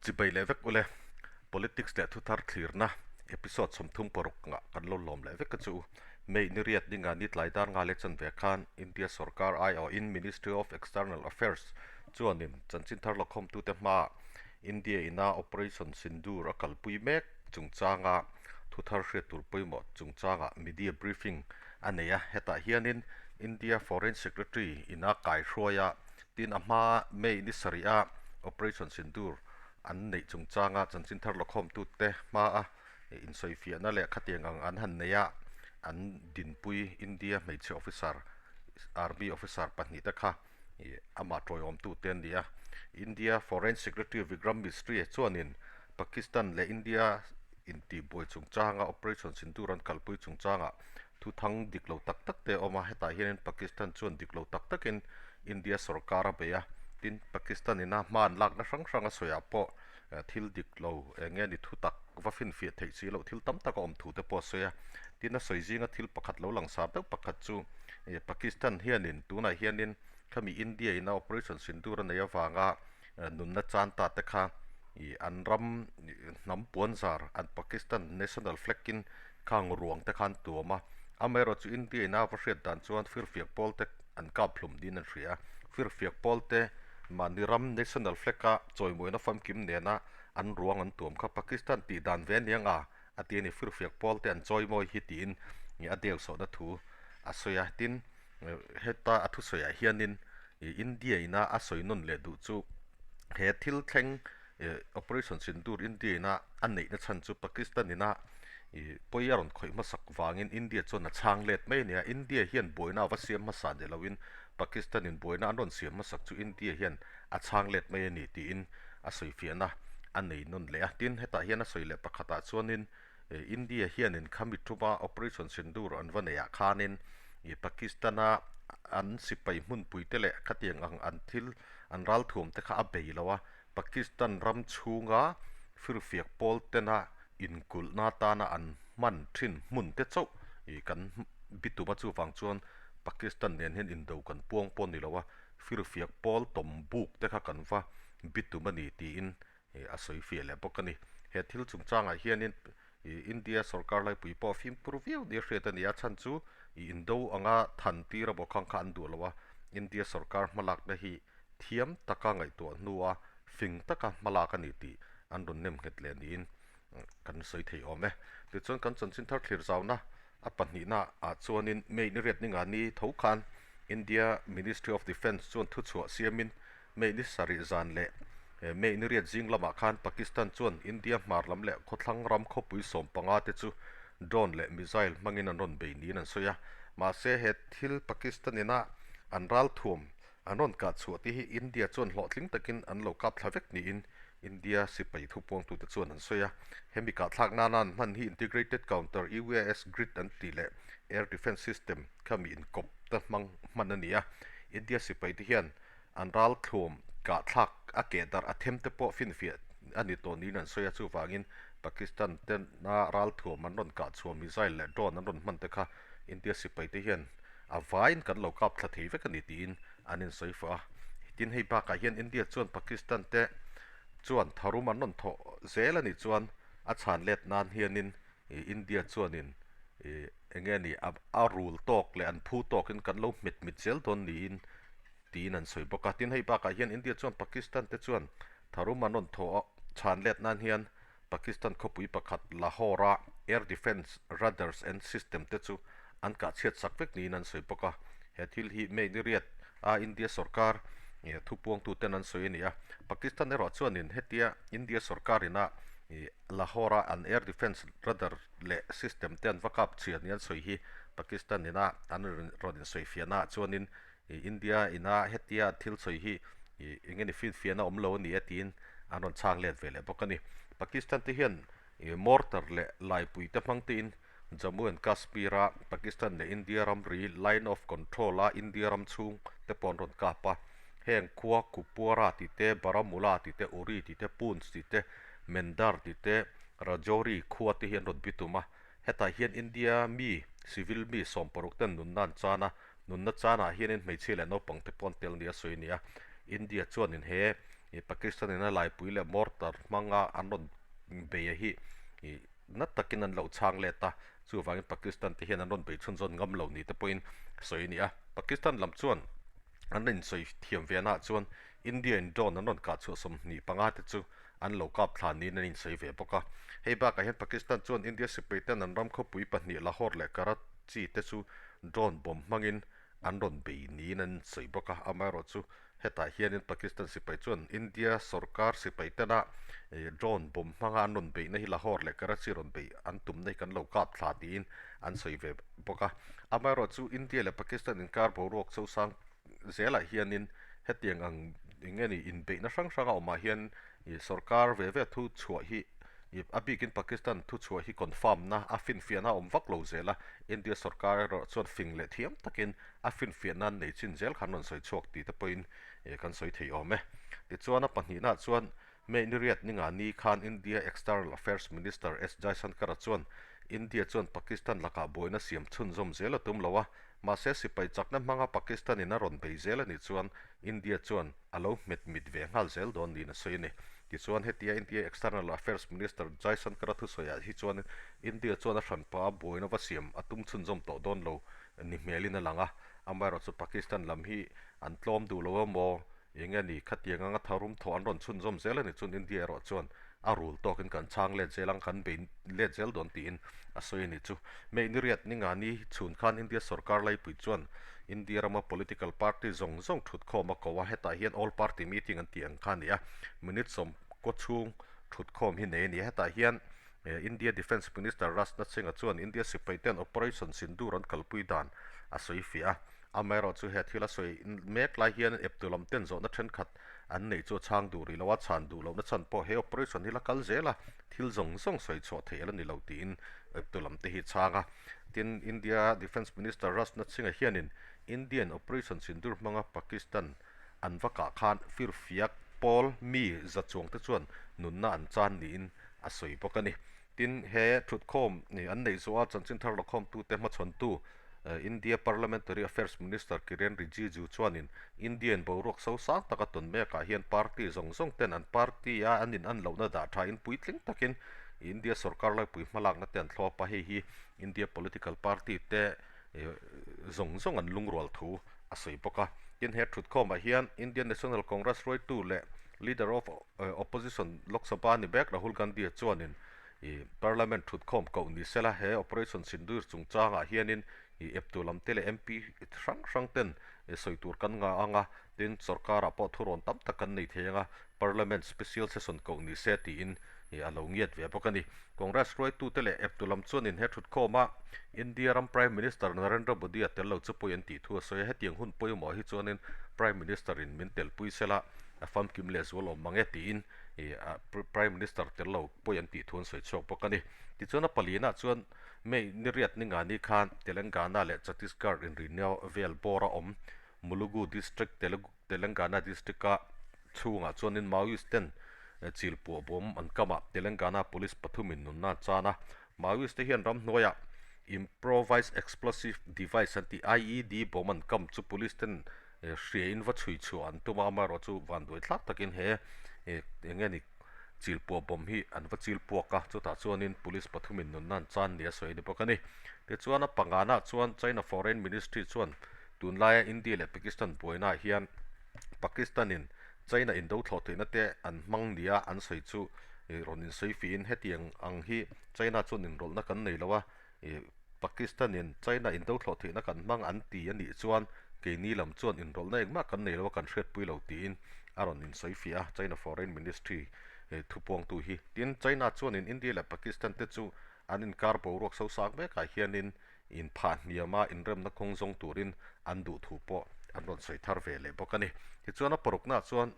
Chibai leh vek ule, Politics leh thuthar thlirna episode 36 ngah kan lo lawm leh vek a chu. May ni riat ninga ni tlai dar nga leh chanve khan India sorkar aiawhin Ministry of External Affairs chuanin chanchin thar lakhawmtute hmaah India ina Operation Sindoor a kalpui mek chungchanga thuthar hriat tur pawimawh chungchangah media briefing a nei a. Hetah hianin India Foreign Secretary ina kaihruaia Tin, a hma May ni sarih a Operation Sindoor an neih chungchanga chanchin thar lawkhawmtute hmaa insawifiahna leh khatiang ang an han nei a, an dinpui India hmeichhe officer, Army officer pahnihte kha amah tawiawmtute an ni a. India Foreign Secretary Vikram Misri chuanin Pakistan leh India intihbuai chungchanga Operation Sindoor an kalpui chungchangah Thuthang dik lo tak tak te a awm a, hetah hianin Pakistan chuan dik lo tak takin India sorkar a bei a, tin Pakistan ina hma an lakna hrang hrang a sawiah pawh thil dik lo eng nge ni thutak va finfiah theih si loh thil tam tak a awm thu te pawh a sawi a, tin a sawi zinga thil pakhat lo langsar deuh pakhat chu Pakistan hianin tunah hianin khami India ina Operation Sindoor a neih avanga nunna chan ta te kha an ram hnam puanzar an Pakistan national flag in Khang ruang te khan tuam a, amaherawh chu India in a va hriat dan chuan firfiak pawl te an kap hlum niin an hria a, firfiak pawl te mahni ram national flag a chawimawina famkim nena an ruang an tuam kha Pakistan tih dan ve aniang a, a ti a ni, firfiak pawl te an chawimawi hi tiin a deu sawhna thu a sawi a, tin heta a thusawiah hianin India ina a sawi nawn leh duh chu he thil thleng Operation Sindoor India ina a neihna chhan chu Pakistan ina pawi a rawn khawih hmasak vangin India chuan a chhang let mai a ni a, India hian buaina a va siam hmasa ni loin Pakistan in buaina an rawn siam hmasak chu India hian a chhang let mai a ni tiin a sawifiahna a nei nawn leh a. Tin, hetah hian a sawi leh pakhatah chuanin India hianin khami tuma Operation Sindoor an va neihah khanin Pakistan-a an sipai hmunpuite leh khatiang ang an thil an ralthuamte kha a bei lo a, Pakistan ram chhunga firfiak pawl tena inkulhna atana an hman thin hmun te chauh ih kan bitum a chuvang chuan Pakistan nen hian indo kan puang pawh a ni lo a, firfiak pawl tawm buk te kha kan va bitum a ni tiin ih a sawi fiah leh bawk a ni. He thil chungchangah hianin ih India sorkar laipui pawh fimkhur viau nia hriat a ni a, chhan chu ih indo anga than tir a bawk khang kha an duh lo a, India sorkar hmalakna hi thiam taka ngaihtuah hnua fing taka hmalak a ni tih an rawn nem nghet leh niin kan sawi thei awm e. Tichuan kan chanchin thar thlir zauna a pahnihna ah chuanin May ni riat ninga ni tho khan India Ministry of Defence chuan thuchhuah siamin May ni sarih zan leh May ni riat zing lamah khan Pakistan chuan India hmar lam leh khawthlang ram khawpui 15 te chu drone leh missile hmangin an rawn bei niin an sawi a. Mahse he thil Pakistan ina an ralthuam An rawn kah chhuah te hi India chuan hlawhtling takin an lo kap thla vek niin India sipai thupuangtute chuan an sawi a. Hemi kahthlak nana an hman hi Integrated Counter UAS Grid an tih leh Air Defence System kha mi inkawp ta hmang hman a ni a. India sipai te hian an ralthlawm kahthlak a keh darh a them te pawh finfiah a ni tawh niin an sawi a. Chuvangin Pakistan tena ralthuam an rawn kah chhuah missile leh drone an rawn hman te kha India sipai te hian A vaiin kan lo kap thla thei vek a ni tiin an insawi fah a. Tin, hei bakah hian India chuan Pakistan te chuan tharum an rawn thawh zel a nih chuan a chhan let nan hianin India chuanin eng nge ni a rul tawk leh an phu tawkin kan lo hmet mit zel dawn niin tiin an sawi bawk a. Tin, hei bakah hian India chuan Pakistan te chuan tharum an rawn thawh chhan let nan hian Pakistan khawpui pakhat Lahore-a air defence radars and system te chu an kah chhiat sak vek niin an sawi bawk a. He thil hi May ni riat a India sorkar thupuangtuten an sawi a ni a. Pakistan erawh chuanin hetia India sorkar ina Lahore-a an air defence radar leh system te an va kap chhia ni an sawi hi Pakistan ina an rawn insawifiahnaah chuanin India ina hetia thil sawi hi eng nge ni finfiahna awm lo a ni e tiin an rawn chhang let ve leh bawk a ni. Pakistan te hian mortar leh laipui te hmang tein Jammu and Kashmir a Pakistan leh India ramri line of control a India ram chhung te pawh an rawn kap a. Heng khua Kupwara tih te, Baramulla tih te, Uri tih te, Poonch tih te, Mendhar tih te, Rajouri khua te hi an rawn bitum a. Hetah hian India mi, civil mi 60 ten nunna an chan a, Nunna chanah hianin hmeichhia leh naupangte pawh an tel nia sawi a ni a. India chuanin he Pakistan in a laipui leh mortar hmanga an rawn bei a hi na takin an lo chhang let a, chuvangin Pakistan te hian an rawn bei chhunzawn ngam lo ni te pawhin sawi a ni a. Pakistan lam chuan an insawi thiam ve naah chuan India in drone an rawn kah chhuah 25 te chu an lo kap thla niin an insawi ve bawk a. Hei bakah hian Pakistan chuan India sipai ten an ram khawpui pahnih Lahore leh Karachi te chu drone bomb hmangin an rawn bei niin an insawi bawk a. Amaherawhchu hetah hianin Pakistan sipai chuan India sorkar sipai tena drone bomb hmanga an rawn beihna hi Lahore leh Karachi rawn beih an tumna hi kan lo kap thla tiin an sawi ve bawk a. Amaherawhchu India leh Pakistan inkar boruak chosang zelah hianin hetiang ang eng nge ni inbeihna hrang hranga awmah hian ih sorkar ve ve thu chhuah hi ih a bikin Pakistan thu chhuah hi confirm na a finfiahna a awm vak lo zel a, India sorkar erawh chuan fing leh thiam takin a finfiahna an nei chin zel kha an rawn sawi chhuak tih te pawhin ih kan sawi thei awm e. Tichuan a pahnihnaah chuan May ni riat ninga ni khan India External Affairs Minister S Jaishankar-a chuan India chuan Pakistan lakah buaina siam chhunzawm zel a tum lo a, Mahse sipai chakna hmanga Pakistan in a rawn bei zel a nih chuan India chuan a lo hmet mit ve nghal zel dawn niin a sawi a ni. Tichuan hetia India External Affairs Minister Jaishankar-a thusawiah hi chuan India chuan a hranpa a buaina va siam a tum chhunzawm tawh dawn lo ni hmelin a lang a, amaherawhchu Pakistan lam hi an tlawm duh lo emaw Eng nge ni, khatiang anga tharum thawh an rawn chhunzawm zel a ni chuan India erawh chuan a rul tawkin kan chhang let zel ang, kan bei let zel dawn tiin a sawi a ni chu. May ni riat ni nga ni chhun khan India sorkar laipui chuan India rama political party zawng zawng thutkhawm a ko a, hetah hian all party meeting an tih ang kha a ni a, minute sawmkaw chhung thutkhawm hi nei a ni a, hetah hian India Defence Minister Rajnath Singh-a chuan India sipaiten Operation Sindoor an kalpui dan a sawi fiah a. Amaherawhchu he thil a sawi mek lai hian eptu lam ten zawhna thenkhat an neih chu a chhang duh rih lo a, chhan duh lohna chhan pawh he operation hi la kal zel a, thil zawng zawng sawi chhuah theih a la ni lo tiin eptu lam te hi a chhang a. Tin, India Defence Minister Rajnath Singh-a hianin Indian Operation Sindoor hmanga Pakistan an va kah khan firfiak pawl mi za chuang te chuan nunna an chan niin a sawi bawk a ni. Tin, he thutkhawm an neih zawha chanchin thar lakhawmtute hmachhawntu India Parliamentary Affairs Minister Kiren Rijiju chuanin Indian boruak so sang taka tawn mekah hian party zawng zawng ten an party a an in an lohna dah thain puitling takin India sorkar laipui hmalakna te an thlawp a, hei hi India political party te zawng zawng an lungrual thu a sawi bawk a. Tin, he thutkhawmah hian Indian National Congress hruaitu leh Leader of Opposition Lok Sabha ni mek Rahul Gandhi chuanin ih Parliament thutkhawm koh ni sela he Operation Sindoor chungchangah hianin ih eptu lam te leh MP hrang hrang ten sawi tur kan ngah ang a, tin sorkarah pawh thurawn tam tak kan nei thei ang a, Parliament Special Session koh ni se tiin ih a lo ngiat ve bawk a ni. Congress hruaitute leh eptu lam chuanin he thutkhawma India ram Prime Minister Narendra Modi a tel lo chu pawi an tih thu a sawi a, hetiang hun pawimawh hi chuanin Prime Minister-in min telpui sela a famkim leh zual awm mang e tiin ih Prime Minister tel lo pawi an tih thu an sawi chhuak bawk a ni. Tichuan a palinah chuan May ni riat ni nga ni khan Telangana leh Chhattisgarh inrinna vel bawr a awm Mulugu District Telangana District-a chhungah chuanin Maoist ten chil puah bawm an kam a, Telangana Police pathumin nunna an chan a. Maoist te hian ramhnuaiah Improvised Explosive Device an tih IED bawm an kam chu Police ten hriain va chhui chhuah an tum a, amaherawhchu vanduai thlak takin he eng nge ni chil puah bawm hi an va chil puak a, chutah chuanin Police pathumin nunna an chan nia sawi a ni bawk a ni. Tichuan a panganah chuan China Foreign Ministry chuan tunlaia India leh Pakistan buainaah hian Pakistan-in China indo thlawh theihna te an hmang nia an sawi chu rawn insawi fihin hetiang ang hi China chuan inrawlhna kan nei lo a, Pakistan-in China indo thlawh theihna kan hmang an ti a nih chuan keini lam chuan inrawlhna engmah kan nei lo a, kan hriatpui lo tiin a rawn insawi fiah a, China Foreign Ministry thupuangtu hi. Tin, China chuanin India leh Pakistan te chu an inkar boruak sosang mekah hianin inphah hniama inremna kawng zawng turin an duh thu pawh an rawn sawi thar ve leh bawk a ni. Tichuan a paruknaah chuan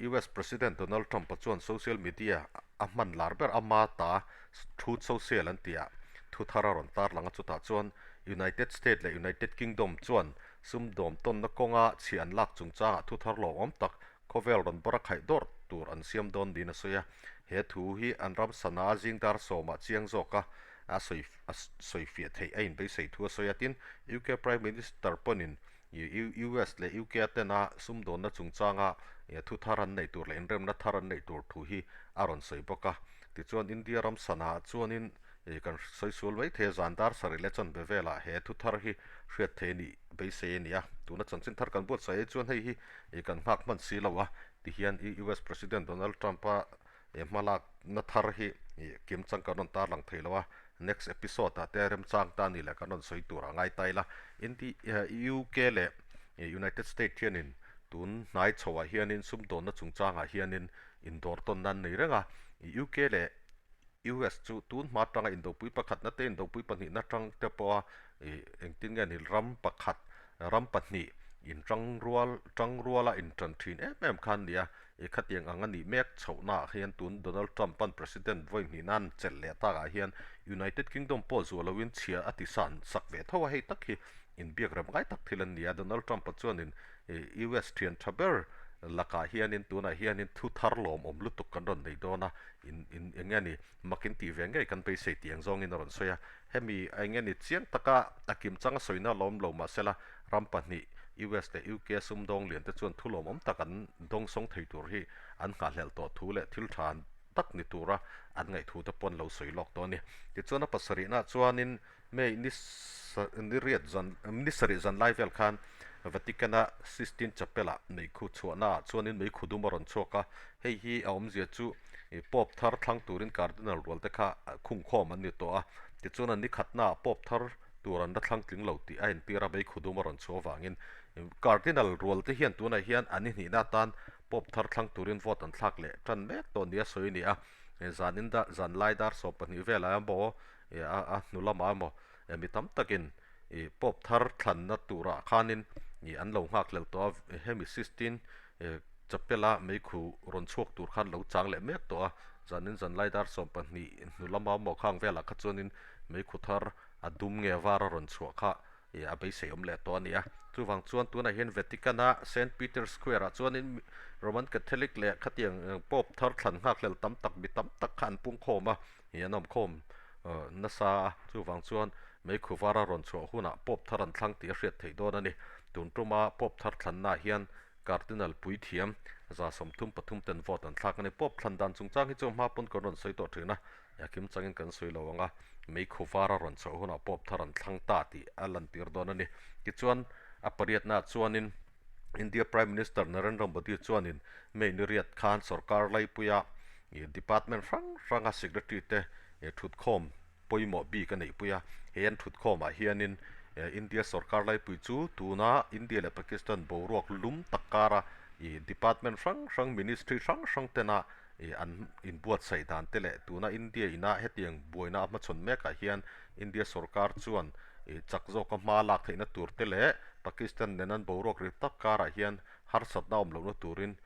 US President Donald Trump-a chuan social media a hman lar ber ama ta Truth Social an tihah thu thar a rawn tarlang a, chutah chuan United State leh United Kingdom chuan sumdawm tawnna kawnga chhiah an lak chungchangah thu thar lawmawm tak khawvel rawn bawr a khaih dawrh tur an siam dawn niin a sawi a. He thu hi an ram sana zing dar sawmah chiang zawka a sawi a sawi fiah theih a inbeisei thu a sawi a. Tin, UK Prime Minister pawhin. US leh UK tena sumdawnna chungchanga thu thar an neih tur leh inremna thar an neih tur thu hi a rawn sawi bawk a. Tichuan India ram sana chuanin kan sawi sual mai thei a, zan dar sarih leh chanve velah he thu thar hi hriat thei a nih beisei a ni a. Tuna chanchin thar kan buatsaih ai chuan hei hi kan nghak hman si lo a, tihian US President Donald Trump-a hmalakna thar hi kim chang kan rawn tarlang thei lo a, next episode ah te remchang ta ni leh kan rawn sawi tur a ngai ta ila. UK leh United States hianin tun hnai chhoah hianin sumdawnna chungchangah hianin indawr tawn nan nei reng a, UK leh US chu tun hma atanga indopui pakhatna te indopui pahnihna atang te pawha engtin nge ni ram pakhat ram pahnih inṭangrual ṭangruala inṭan ṭhin em em kha an ni a, khatiang ang a nih mek chhohnaah hian tun Donald Trump an President vawi hnih nan chelh leh takah hian United Kingdom pawh zuah loin chhia a ti san sak ve tho a, hei tak hi inbiak rem ngai tak thil an ni a, Donald Trump-a chuanin US thian tha ber lakah hianin tunah hianin thu thar lawmawm lutuk kan rawn nei dawn a, in in eng nge ni mak in tih ve ngei kan beisei tih ang zawngin a rawn sawi a, hemi eng nge ni chiang taka a kimchang a sawina lawm lo mahsela ram pahnih US leh UK sumdawng lian te chuan thu lawmawm tak an dawngsawng thei tur hi an nghahhlelh tawh thu leh thil tha tak ni tura an ngaih thu te pawh an lo sawi lawk tawh a ni. Tichuan a pasarihnaah chuanin May ni ni riat zan ni sarih zan lai vel khan Vatican-a Sistine Chapel-ah meikhu chhuahnaah chuanin meikhu dum a rawn chhuak a, hei hi a awmzia chu Pope thar thlang turin Cardinal rual te kha khungkhawm an ni tawh a, tichuan an ni khatnaah Pope thar tur an la thlang tling lo tih a entir a, meikhu dum a rawn chhuah avangin Cardinal rual te hian tunah hian an ni hnihna atan Pope thar thlang turin vote an thlak leh tan mek tawh nia sawi a ni a, zan zan lai dar 12 velah emaw ih a a hnu lamah emaw eh mi tam takin ih pope thar thlanna turah khanin ih an lo nghak hlel tawh a hemi Sistine eh chapel a meikhu rawn chhuak tur khan lo chang leh mek tawh a zanin zan lai dar 12 hnu lamah emaw khang velah kha chuanin meikhu thar a dum nge var a rawn chhuah kha ih a beisei awm leh tawh a ni a chuvang chuan tunah hian Vatican a Saint Peter Square ah chuanin Roman Catholic leh khatiang pope thar thlan nghak hlel tam tak mi tam tak kha an pungkhawm a. Hi an awmkhawm nasa a, chuvang chuan meikhu vara rawn chhuah hunah Pope thar an thlang tih a hriat theih dawn a ni. Tun tuma Pope thar thlannaah hian Cardinal puithiam 33 ten vote an thlak a ni. Pope thlan dan chungchang hi chu hma pawn kan rawn sawi tawh thin a, kim changin kan sawi lo ang a, meikhu vara rawn chhuah hunah Pope thar an thlang ta tih a lantir dawn a ni. Tichuan a pariatnaah chuanin India Prime Minister Narendra Modi chuanin May ni riat khan sorkar laipuia department hrang hranga secretary te thutkhawm pawimawh bik a neihpui a. He an thutkhawmah hianin India sorkar laipui chu tuna India leh Pakistan boruak lum tak kara department hrang hrang ministry hrang hrang tena an inbuatsaih dan te leh tuna India ina hetiang buaina a hmachhawn mekah hian India sorkar chuan chak zawka hma lak theihna tur te leh Pakistan nen an boruak ri tak karah hian harsatna awm lohna turin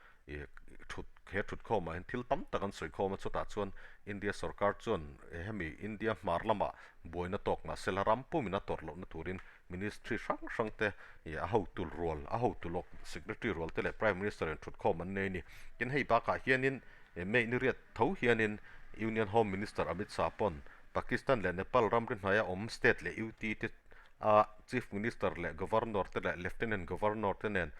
thut he thutkhawmah hian thil tam tak an sawi khawm a, chutah chuan India sorkar chuan hemi India hmar lamah buaina tawk mahsela ram pumin a tawrh lohna turin Ministry hrang hrang te a hotu rual a hotu lawk Secretary rual te leh Prime Minister in thutkhawm an nei a ni. Tin hei bakah hianin May ni riat tho hianin Union Home Minister Amit Shah pawn Pakistan leh Nepal ramri hnaia awm state leh UT te a Chief Minister leh Governor te leh Lieutenant Governor te nen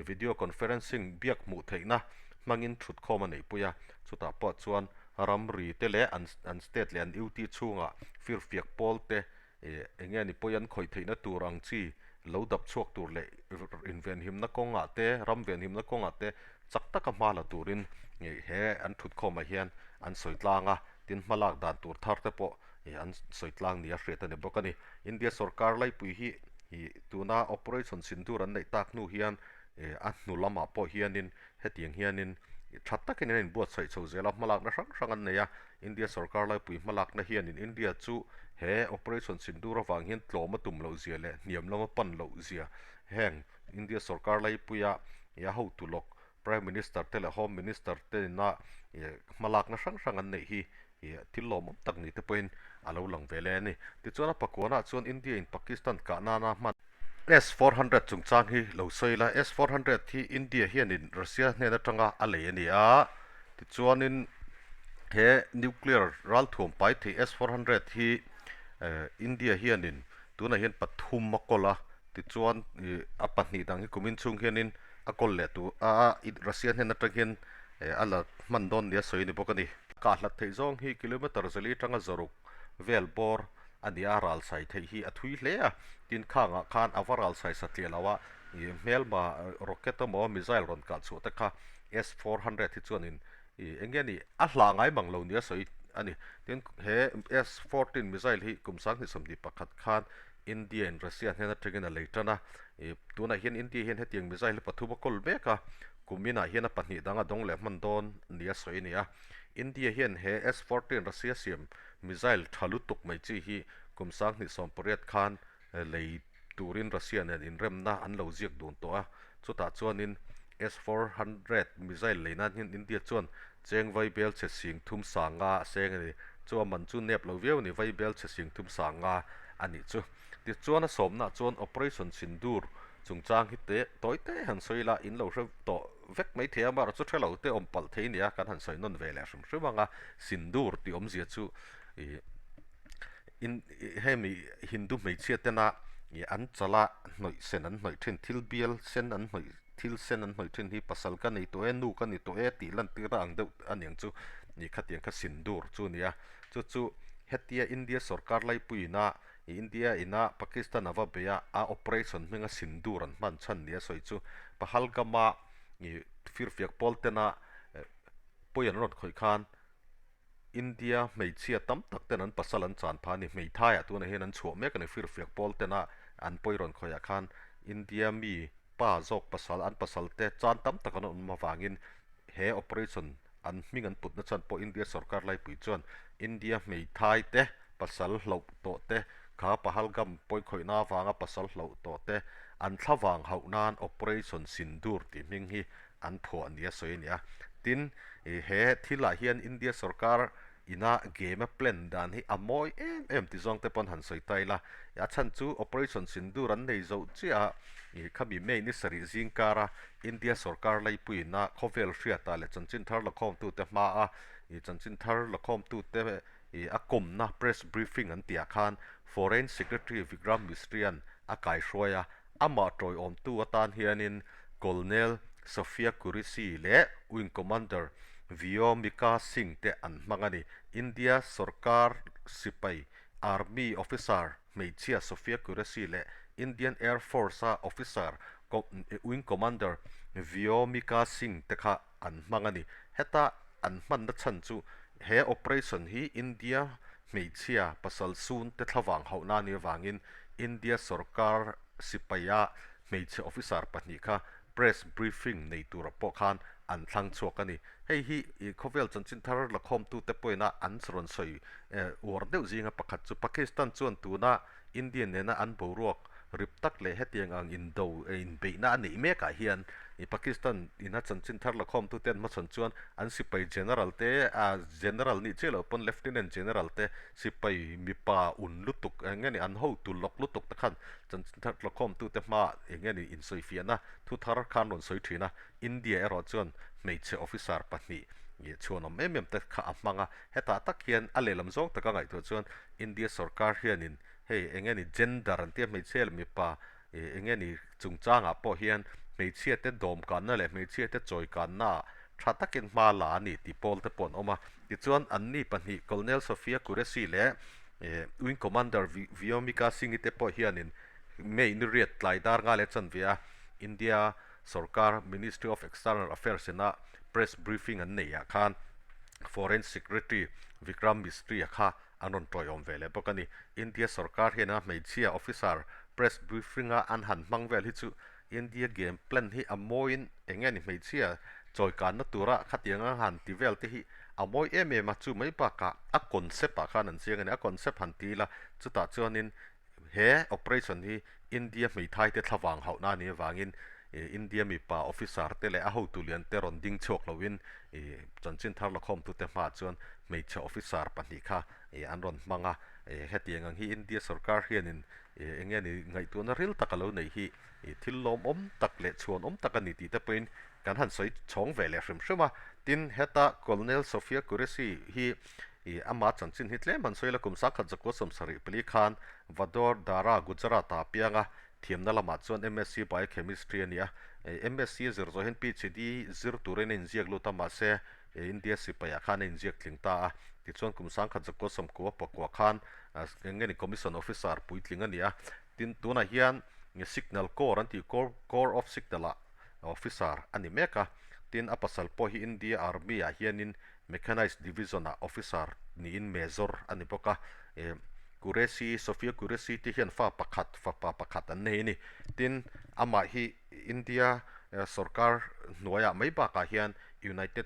video conferencing biak hmuh theihna hmangin thutkhawm a neihpui a, chutah pawh chuan ramri te leh an state leh an UT chhungah firfiak pawl te eng nge ni pawi an khawih theihna tur ang chi lo dap chhuak tur leh invenhimna kawngah te, ram venhimna kawngah te chak taka hma la turin he an thutkhawmah hian an sawi tlang a, tin hmalak dan tur thar te pawh an sawi tlang nia hriat a ni bawk a ni. India sorkar laipui hi tuna Operation Sindoor an neih tak hnu hian a hnu lamah pawh hianin hetiang hianin tha takin an inbuatsaih chho zel a, hmalakna hrang hrang an nei a, India sorkar laipui hmalakna hianin India chu he Operation Sindoor avang hian tlawm a tum loh zia leh hniam lama pan loh zia heng India sorkar laipuia a hotu lawk Prime Minister te leh Home Minister te ina hmalakna hrang hrang an neih hi thil lawmawm tak ni te pawhin a lo lang ve le a ni. Tichuan a pakuanah chuan India in Pakistan kah nana hman S-400 chungchang hi lo sawi la, S-400 hi India hianin Russia hnen atanga a lei a ni a, tichuanin he nuclear ralthuam pai thei S-400 hi India hianin tunah hian pathum a kawl a. Tichuan ih a pahnih dang hi kumin chhung hianin a kawl leh tur a Russia hnen atang hian a la hman dawn nia sawi a ni bawk a ni. Kah hlat theih zawng hi kilometer zali atanga zaruk vel bawr a ni a, ral sai theih hi a thui hle a. Tin khangah khan a va ral sai satliah lo a, ih hmelma rocket emaw missile rawn kah chhuah te kha S-400 hi chuanin ih eng nge ni a hlah ngai mang lo nia sawi a ni. Tin he S-14 missile hi kum 2021 khan India in Russia hnen atangin a lei tan a, ih tunah hian India hian hetiang missile hi pathum a kawl mek a, kum inah hian a pahnih dang a dawng leh hman dawn nia sawi a ni a. India hian he S-14 Russia siam missile tha lutuk mai chi hi kum 2018 khan lei turin Russia nen inremna an lo ziak dun tawh a, chutah chuanin S-400 missile lei nan hian India chuan cheng vai bel chhe sing thum sang nga a seng a ni. Chu a man chu nep lo viau a ni, vai bel chhe sing thum sang nga a nih chu. Tichuan a sawmnaah chuan Operation Sindoor chungchang hi te tawi te han sawi ila in lo hre tawh vek mai thei a, amaherawhchu hre lo te awm palh thei nia kan han sawi nawn ve leh hrim hrim ang a, Sindoor tih awmzia chu ih in hemi Hindu hmeichhia tena ih an chala hnawih sen an hnawih thin thil bial sen an hnawih thil sen an hnawih thin hi pasal ka nei tawh e nu ka ni tawh e tih lantirna ang deuh a niang chu ih khatiang kha Sindoor chu a ni a, chu chu hetia India sorkar laipuiina India ina Pakistan a va bei a, a operation hminga Sindoor an hman chhan nia sawi chu Pahalgam-a firfiak pawl tena pawi an rawn khawih khan India hmeichhia tam tak ten an pasal an chan phah a ni. Hmeithaiah tunah hian an chhuah mek a ni. Firfiak pawl tena an pawi rawn khawihah khan India mi pa zawk pasal an pasal te chan tam tak an awm avangin he operation an hming an putna chhan pawh India sorkar laipui chuan India hmeithai te pasal hloh tawh te, kha Pahalgam pawikhawihna avanga pasal hloh tawh te an thlavang hauh nan Operation Sindoor tih hming hi an phuah nia sawi a ni a. Tin, he thilah hian India sorkar ina game a plan dan hi a mawi em em ti zawng te pawn han sawi ta ila. A chhan chu Operation Sindoor an nei zo chiah a, khami May ni sarih zing kara India sorkar laipuiina khawvel hriatah leh chanchin thar lakhawmtute hmaa chanchin thar lakhawmtute Ih a kawmna press briefing an tihah khan Foreign Secretary Vikram Misri-a'n a kaihruai a, amah tawiawmtu atan hianin Colonel Sophia Qureshi leh Wing Commander Vyomika Singh te an hmang a ni. India sorkar sipai Army officer hmeichhia Sophia Qureshi leh Indian Air Force-a officer Wing Commander Vyomika Singh te kha an hmang a ni. Heta an hmanna chhan chu he operation hi India hmeichhia pasal sun te thlavang hauhna a nih avangin India sorkar sipaia hmeichhe officer pahnih kha press briefing nei tura pawh khan an thlang chhuak a ni. Hei hi khawvel chanchin thar lakhawmtute pawhin a an rawn sawi uar deuh zinga pakhat chu Pakistan chuan tuna India nena an boruak rip tak leh hetiang ang indo inbeihna a neih mekah hian Pakistan ina chanchin thar lakhawmtute an hmachhawn chuan an sipai general te, a general nih chiah loh pawn lieutenant general te sipai mipa un lutuk eng nge ni an hotu lawk lutuk te khan chanchin thar lakhawmtute hmaah eng nge ni insawifiahna thu thar khan rawn sawi thin a. India erawh chuan hmeichhe officer pahnih chhuanawm em em te kha a hmang a. Hetah tak hian a lehlam zawng taka ngaihtuah chuan India sorkar hianin hei eng nge ni gender an tia hmeichhia leh mipa ih eng nge ni chungchangah pawh hian hmeichhia te dawmkanna leh hmeichhia te chawikanna ah tha takin hma la a ni tih pawl te pawh an awm a. Tichuan anni pahnih Colonel Sophia Qureshi leh ih Wing Commander Vyomika Singh-i te pawh hianin May ni riat tlai dar nga leh chanve a India sorkar Ministry of External Affairs ina press briefing an neih ah khan Foreign Secretary Vikram Misri-a kha an rawn tawiawm ve leh bawk a ni. India sorkar hian a hmeichhia officer press briefing-a an han hmang vel hi chu India game plan hi a mawiin eng nge ni hmeichhia chawikanna tura khatiang a han ti vel te hi a mawi em em a, chu mai bakah a concept ah khan an chiang a ni. A concept han ti ila chutah chuanin He operation hi India hmeithaite thlavang hauhna a nih avangin India mipa officer te leh a hotu lian te rawn ding chhuak loin chanchin thar lakhawmtute hmaah chuan hmeichhe officer pahnih kha an rawn hmang a. Hetiang ang hi India sorkar hianin eng nge ni ngaihtuahna ril tak a lo neih hi thil lawmawm tak leh chhuanawm tak a ni tih te pawhin kan han sawi chhawng ve leh hrim hrim a. Tin, heta Colonel Sophia Qureshi hi Ih, ama chanchin hi tlem han sawi la, kum 1974 khan Vadodara, Gujarat-ah a piang a. Thiamna lamah chuan MSc Biochemistry a ni a, MSc a zir zawh hian PhD zir turin a inziak lut a, mahse India sipaiah khan a inziak tling ta a. Tichuan kum sangkhat zakua sawmkua pakua khan eng nge ni Commission Officer puitling a ni a. Tin, tunah hian Signal Corps an tih Corps of Signal-ah Officer a ni mek a. Tin, a pasal pawh hi India Army-ah hianin Mechanized Division-ah Officer niin Major a ni bawk a. Qureshi, Sophia Qureshi te hian fa pakhat, fapa pakhat an nei a ni. Tin, amah hi India sorkar hnuaiah mai bakah hian United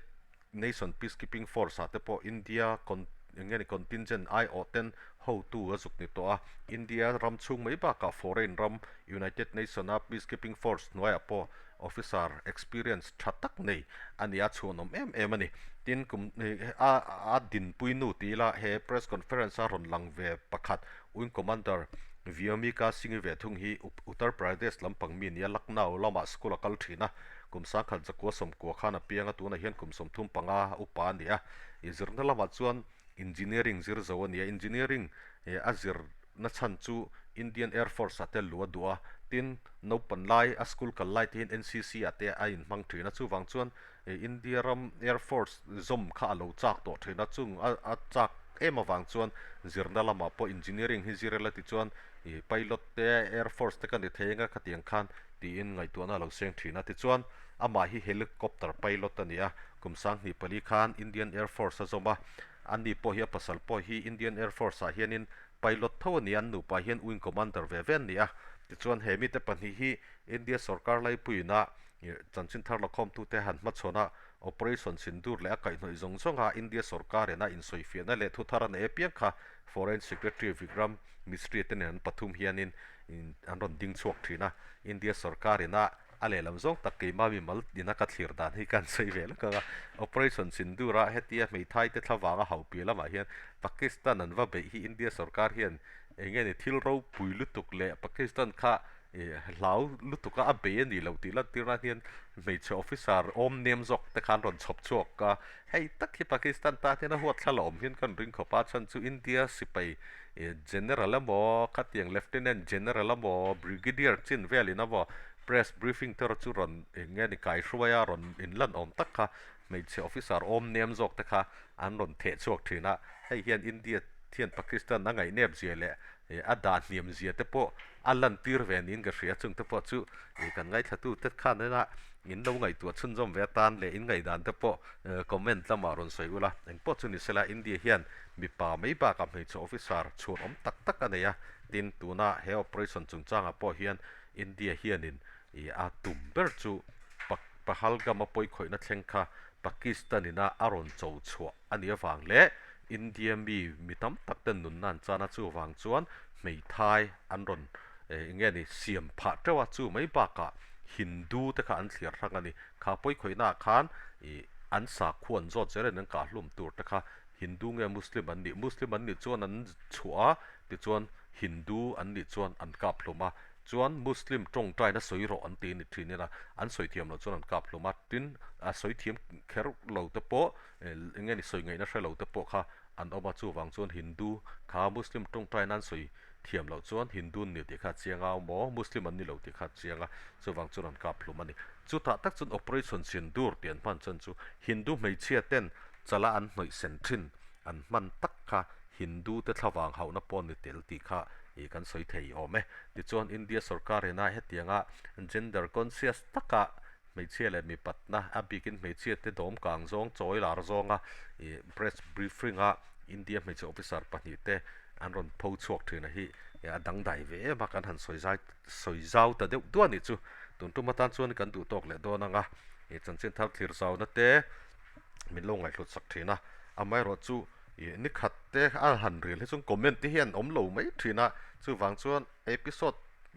Nation Peacekeeping Force ah te pawh India eng nge ni contingent aiawh ten hotu a zuk ni tawh a. India ram chhung mai bakah foreign ram United Nation a Peacekeeping Force hnuaiah pawh officer experience tha tak nei a ni a, chhuanawm em em a ni. Tin, kum a a dinpui nu ti ila he press conference a rawn lang ve pakhat Wing Commander Vyomika Singh-i ve thung hi Uttar Pradesh lampang mi nia Lucknow lamah school a kal thin a, kum sangkhat zakua sawmkua khan a piang a, tunah hian kum 35 upa a ni a. I zirna lamah chuan Engineering zir zo a ni a, Engineering a zir na chhan chu Indian Air Force ah te lu a duh a, tin naupan lai a school kal lai te hian NCC ah te a inhmang thin a, chuvang chuan India ram Air Force zawm kha a lo chak tawh thin a, chung a chak em avang chuan zirna lamah pawh engineering hi zir ila tichuan pilot te Air Force te ka ni thei anga khatiang khan tiin ngaihtuahna a lo seng thin a, tichuan amah hi helicopter pilot a ni a, kum 2004 khan Indian Air Force a zawm a, ani pawh hi a pasal pawh hi Indian Air Force ah hianin Pilot tho a ni a, an nupa hian Wing Commander ve ve an ni a. Tichuan he mite pahnih hi India sorkar laipuiina chanchin thar lakhawmtute han hmachhawn a, Operation Sindoor leh a kaihhnawih zawng zawnga India sorkar ina insawifiahna leh thu thar a nei apiang kha Foreign Secretary Vikram Misri te nen an pathum hianin an rawn ding chhuak thin a. India sorkar ina A lehlam zawng tak keimah mi mal ina ka thlir dan hi ka han sawi ve lawk ang a, Operation Sindoor-a hetia hmeithai te thla vanga hau piah lamah hian Pakistan an va beih hi India sorkar hian eng nge ni thil ropui lutuk leh Pakistan kha hlau lutuk a a bei a nih loh tih lantir nan hian hmeichhe officer awm nem zawk te khan rawn chhawp chhuak a, hei tak hi Pakistan tan hian a huat thla la awm hian ka rawn ring khawp a, chhan chu India sipai General emaw khatiang Lieutenant General emaw Brigadier chin velin emaw Press briefing te chu rawn eng nge ni kai hruai a rawn inlan awm tak kha hmeichhe officer awm nem zawk te kha an rawn theh chhuak thin a, hei hian India hian Pakistan a ngaihnep zia leh a dah hniam zia te pawh a lantir ve niin ka hria, chung te pawh chu kan ngaithlatu te khan ena in lo ngaihtuah chhunzawm ve atan leh in ngaihdan te pawh comment lamah rawn sawi ula, engpawh chu ni sela India hian mipa mai bakah hmeichhe officer chhuan awm tak tak a nei a, tin tuna he operation chungchangah pawh hian India hianin ih a tum ber chu Pahalgam a pawikhawihna thleng kha Pakistan ina a rawn cho chhuah a nih avang leh India mi mi tam tak ten nunna an chan a, chuvang chuan hmeithai an rawn eng nge ni siam phah teuh a, chu mai bakah Hindu te kha an thliar hrang a ni. Kha pawikhawihna ah khan ih an sakhua an zawt zel a ni, an kahhlum tur te kha Hindu nge Muslim an nih? Muslim an nih chuan an chhuah a, tichuan Hindu an nih chuan an kap hlum a, chuan Muslim tawngtaina sawi rawh an ti ni thin ila, an sawi thiam loh chuan an kap hlum a, tin a sawi thiam kher lo te pawh eng nge ni sawi ngaihna hre lo te pawh kha an awm a, chuvang chuan Hindu kha Muslim tawngtaina an sawi thiam loh chuan Hindu an ni tih kha a chiang a, maw Muslim an ni lo tih kha a chiang a, chuvang chuan an kap hlum a ni. Chutah tak chuan Operation Sindoor tih an hman chuan chu Hindu hmeichhia ten Chala an hnawih sen thin an hman tak kha Hindu te thlavang hauhna pawh ni tel tih kha ih kan sawi thei awm e. Tichuan India sorkar ina hetianga gender conscious taka hmeichhia leh mipatna a bikin hmeichhia te dawm kang zawng chawi lar zawnga ih press briefing a India hmeichhe officer pahnih te an rawn pho chhuak thin a hi a dangdai ve em a kan han sawi zai sawi zau ta deuh duah nih chu. Tun tum atan chuan kan duh tawk leh dawn ang a ih chanchin thar thlir zauna te min lo ngaihhlut sak thin a, amaherawh chu ih ni khat te a han ril hi chuan comment te hian awm lo mai thin a, chuvang chuan episode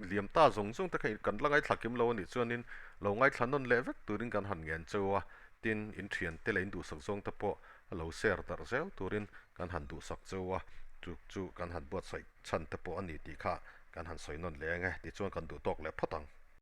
liam ta zawng zawng te kha kan la ngaithla kim lo a nih chuanin lo ngaithla nawn leh vek turin kan han ngen cheu a, tin in thian te leh in duhsak zawng te pawh a lo share darh zel turin kan han duhsak cheu a, chu chu kan han buatsaih chhan te pawh a ni tih kha kan han sawi nawn leh ang e, tichuan kan duh tawk leh phawt ang.